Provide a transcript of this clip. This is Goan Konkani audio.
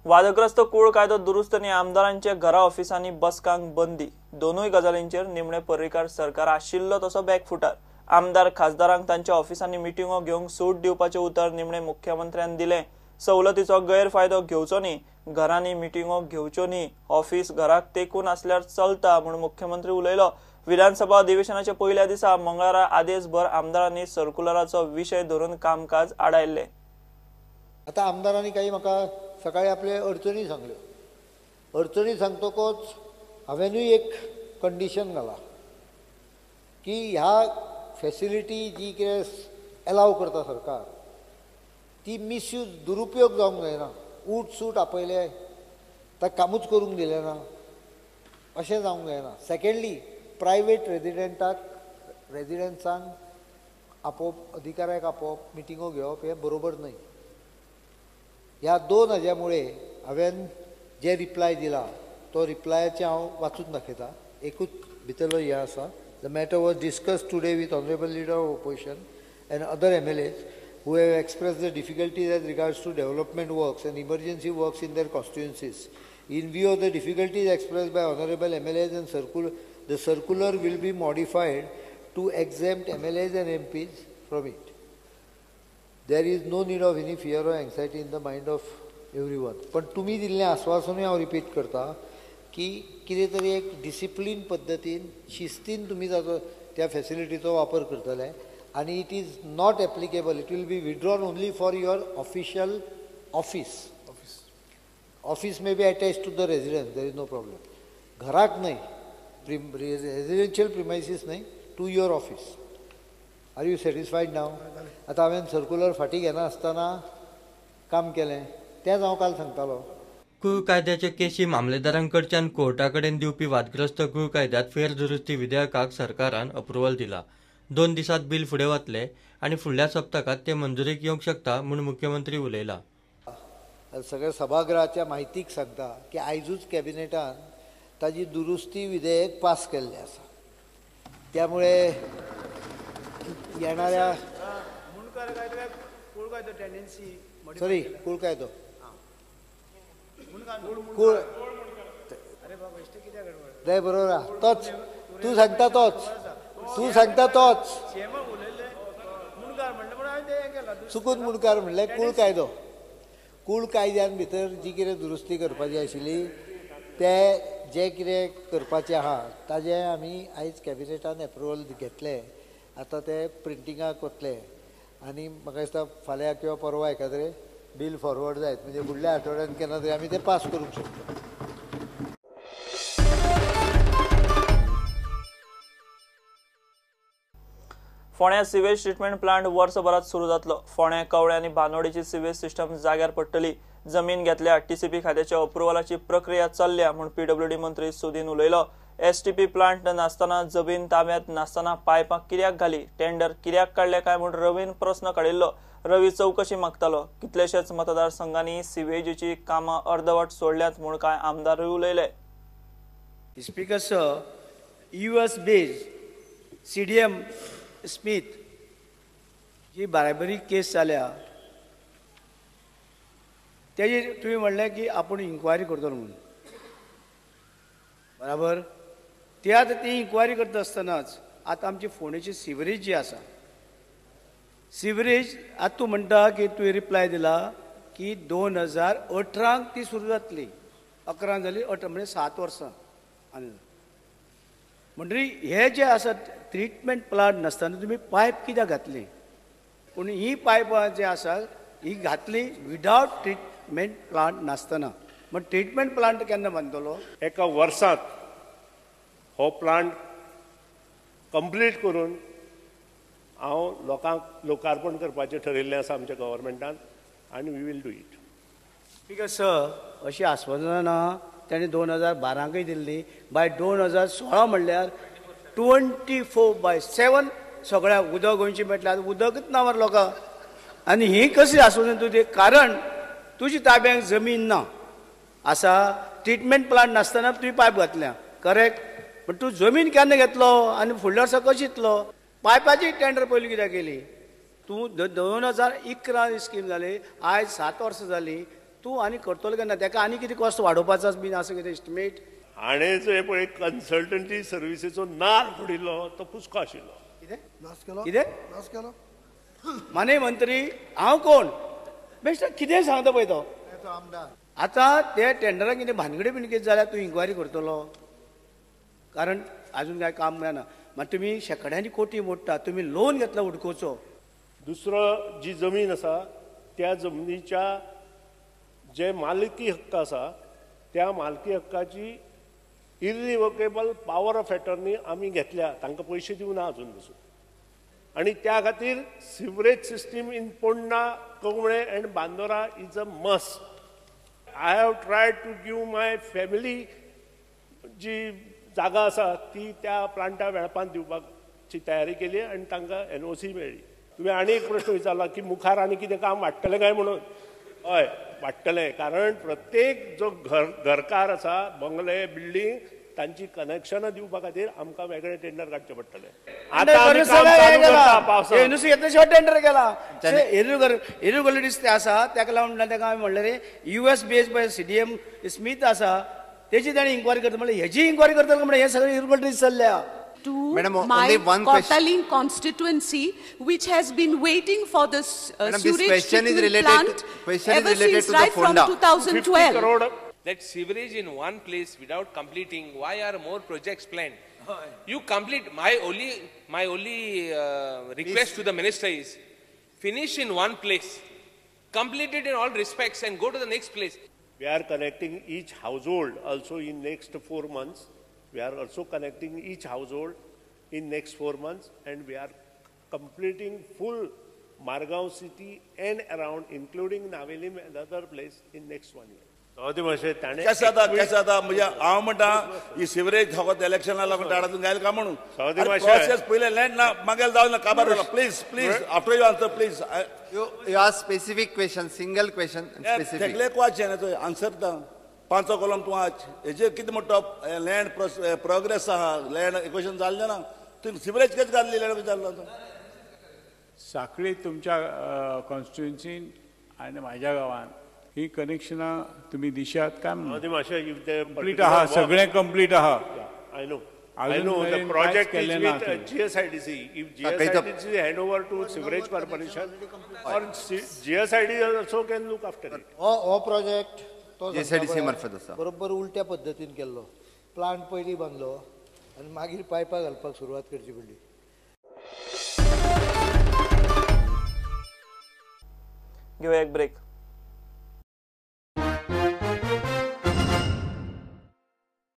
वादग्रस्त कूळ कायदो दुरुस्त आनी आमदारांच्या घरा ऑफिसांनी बसकांक बंदी. दोनूय गजालींचेर निमणे पर्रीकार सरकार आशिल्लो तसो बॅकफुटार. आमदार खासदारांक तांच्या ऑफिसांनी मिटिंगो घेवंक सूट दिवपाचें उतर निमणे मुख्यमंत्र्यान दिलें. सवलतीचो गैरफायदो घेवचो न्ही, घरांनी मिटिंगो घेवच्यो न्ही, ऑफिस घराक तेकून आसल्यार चलता म्हूण मुख्यमंत्री उलयलो. विधानसभा अधिवेशनाच्या पयल्या दिसा मंगळारा आदेशभर आमदारांनी सर्कुलराचो विशय धरून कामकाज आडायल्लें. आतां आमदारांनी काही म्हाका सकाळी आपले अडचणी सांगल्यो. अडचणी सांगतकच हांवेनूय एक कंडिशन घाला की ह्या फेसिलिटी जी कितें एलाव करता सरकार ती मिसयूज दुरुपयोग जावंक जायना. ऊट सूट आपयले ताका कामूच करूंक दिलें ना अशें जावंक जायना. सेकेंडली, प्रायवेट रेजिडेंटाक रेजिडेंट्सांक आपोवप, अधिकाऱ्याक आपोवप, मिटिंगो घेवप हें बरोबर न्हय. ह्या दोन हाज्या मुळे हांवें जे रिप्लाय दिला तो रिप्लायाचें हांव वाचून दाखयता. एकूच भितरलो हें आसा. The matter was discussed today with honourable leader of opposition and other MLAs who have expressed the difficulties as regards to development works and emergency works in their constituencies. In view of the difficulties expressed by honorable MLAs and circular, the circular will be modified to exempt MLAs and MPs from it. There is no need of any fear or anxiety in the mind of everyone. पण तुम्ही दिल्लें आश्वासनूय हांव रिपीट करता की कितें तरी एक डिसिप्लीन पद्दतीन शिस्तीन तुमी ताचो त्या फेसिलिटीचो वापर करतले आनी it is not applicable. It will be withdrawn only for your official office. Office may be attach to the residence, there is no problem. घराक न्हय, रेजिडेन्शियल प्रिमायसीस न्हय, to your office. Are you satisfied now? आतां हांवें सर्कुलर फाटीं घेना आसतना काम केलें तेंच हांव काल सांगतालो. कूळ कायद्याचे केशी मामलेदारांकडच्यान कोर्टा कडेन दिवपी वादग्रस्त कूळ कायद्यात फेर दुरुस्ती विधेयकाक सरकारान अप्रुवल दिला. 2 दिसात बिल फुडें वतले आनी फुडल्या सप्तकात ते मंजुरीक येवंक शकता म्हूण मुख्यमंत्री उलयला. सगळ्या सभागृहाच्या माहितीक सांगता की आयजूच कॅबिनेटान ताजी दुरुस्ती विधेयक पास केल्लें आसा. त्यामुळे येणाऱ्या सॉरी कूळ कायदो कूळ ते बरोबर आहा. तोच तूं सांगता, तोच तूं सांगता, तोच चुकून मुंडकार म्हणलें कूळ कायदो. कूळ कायद्यान भितर जी कितें दुरुस्ती करपाची आशिल्ली ते जे कितें करपाचें आहा ताजें आमी आयज कॅबिनेटान एप्रुवल घेतलें. आतां ते प्रिंटिंगाक वतले आनी म्हाका दिसता फाल्यां किंवा परवा एकाद्रे बील फॉरवर्ड जायत, म्हणजे फुडल्या आठवड्यान केन्ना तरी आमी तें पास करूंक शकता. फोंड्या सिवेज ट्रिटमेंट प्लांट वर्सभरात सुरू जातलो. फोंड्या, कवळे आनी बानोडीची सिवेज सिस्टम जाग्यार पडटली. जमीन घेतल्या, टीसीपी खात्याच्या अप्रुव्हलाची प्रक्रिया चल्ल्या म्हूण पीडब्ल्यूडी मंत्री सुदीन उलयलो. एसटीपी प्लांट नासतना, जमीन ताब्यात नासतना पायपां कित्याक घाली, टेंडर कित्याक काडले काय म्हूण रवीन प्रस्न काडिल्लो. रवी चवकशी मागतालो. कितलेशेच मतदारसंघांनी सिवेजीची कामां अर्दवट सोडल्यात म्हूण कांय आमदारूय उलयले. Speaker sir, US based CDM Smith जी बाराबरी केस जाल्या तेजी तुवें म्हणलें की आपूण इन्क्वायरी करतलो म्हणून, बराबर? ती आतां ती इन्क्वायरी करता आसतनाच आतां आमची फोंडेची सिवरेज जी आसा, सिवरेज आतां तूं म्हणटा की तुवें रिप्लाय दिला की 2018 ती सुरू जातली. 11 जाली 18 म्हणजे 7 वर्सां. आनी म्हणटरी हे जे आसा ट्रिटमेंट प्लांट नासतना तुमी पायप कित्याक घातली? पूण ही पायपां जी आसा ही घातली विदावट ट्रिटमेंट प्लांट नासतना. मग ट्रिटमेंट प्लांट केन्ना बांदतलो? एका वर्सांत हो प्लांट कंप्लीट करून हांव लोकांक लोकार्पण करपाचें ठरयल्लें आसा आमच्या गव्हर्मेंटान आनी we will do it. Speaker sir, अशी आस्वासनां ताणें 2012कूय दिल्ली. बाय 2016 म्हणल्यार 24/7 सगळ्याक उदक गोंयचें मेळटलें. आतां उदकच ना मरे लोकांक. आनी ही कसली आस्वासन तुजें? कारण तुजी ताब्यांक जमीन ना आसा, ट्रिटमेंट प्लांट नासतना तुवें पायप घातल्या, करेक्ट? पण तूं जमीन केन्ना घेतलो आनी फुडल्या वर्सा कशें येतलो? पायपाची टेंडर पयलीं कित्याक केली तूं? 2011 स्कीम जाली, आयज 7 वर्सां जाली. तूं आनी करतलो केन्ना ताका आनी कितें कॉस्ट वाडोवपाचो बीन आसा कितें एस्टिमेट. हाणें जो पळय कन्सल्टंसी सर्विसीचो नार फोडिल्लो तो कुसको आशिल्लो. कितें कितें माने मंत्री हांव कोण बेश्ट कितें सांगता पळय तो. आतां ते टेंडराक कितें भानगडी बीन कितें जाल्यार तूं इन्क्वायरी करतलो, कारण आजून कांय काम जायना. मागीर तुमी शेंकड्यांनी कोटी मोडटा, तुमी लोन घेतला उडकोचो. दुसरो जी जमीन आसा त्या जमनीच्या जे मालकी हक्क आसा त्या मालकी हक्काची इरिव्होकेबल पावर ऑफ एटर्नी आमी घेतल्या, तांकां पयशे दिवना अजून पसून. आनी त्या खातीर sewerage system in Ponda, Kavlem and Bandora is a must. I have tried to give my family जी जागा आसा ती त्या प्लांटा वेळपान दिवपाची तयारी केली आनी तांकां एनओसी मेळ्ळी. तुवें आनी एक प्रश्न विचारला की मुखार आनी कितें काम वाडटलें काय म्हणून. हय वाडटलें, कारण प्रत्येक जो घरकार आसा बंगले बिल्डींग तांची कनेक्शनां दिवपा खातीर आमकां वेगळे टेंडर काडचें पडटलें. आतां टेंडर केला इरेग्युलरिटीज ते आसा ताका लागून ताका हांवें म्हणलें रे US base by CDM Smith आसा तेजी ताणें इन्क्वायरी करता म्हणल्यार हेजी इन्क्वायरी करता म्हणल्यार हे सगळे इरेग्युलरिटीज चल्ल्या. To my Cortalim constituency, which has been waiting for this sewage treatment plant ever since right from 2012. That sewerage in one place without completing, why are more projects planned? You complete. My only request to the minister is, finish in one place, complete it in all respects, and go to the next place. We are connecting each household also in next 4 months. We are also connecting each household in next 4 months, and we are completing full Margao city and around, including Navelim and other place in next 1 year. कशें जाता कशें जाता म्हणजे हांव म्हणटा ही सिवरेज फकत इलेक्शना लागून टाळातून घायल काय म्हणून प्रोसेस पयलें लँड ना मागीर जावं ना काबार जाला. Please please after you answer please. You ask specific question, single question specific. तेगले क्वेश्चन आन्सर दा. पांचो कॉलम तूं आज हेजेर कितें म्हणटा लँड प्रोग्रेस आहा, लँड इक्वेशन जाल्लें ना, तुवें सिवरेज कशें घातली लँड कशें जाल्लो. साखळी तुमच्या कॉन्स्टिट्युएन्सीन आनी म्हाज्या गांवान ही कनेक्शनां तुमी दिशात काय कंप्लीट आहा, सगळें कंप्लीट आहा. I know I know the project is with GSIDC. If GSIDC hand over to sewerage corporation or GSID also can look after it. हो प्रोजेक्ट तो जीएसआयडीसी मार्फत आसा, बरोबर उलट्या पद्दतीन केल्लो. प्लांट पयलीं बांदलो आनी मागीर पायपां घालपाक सुरवात करची पडली. घेवया एक ब्रेक.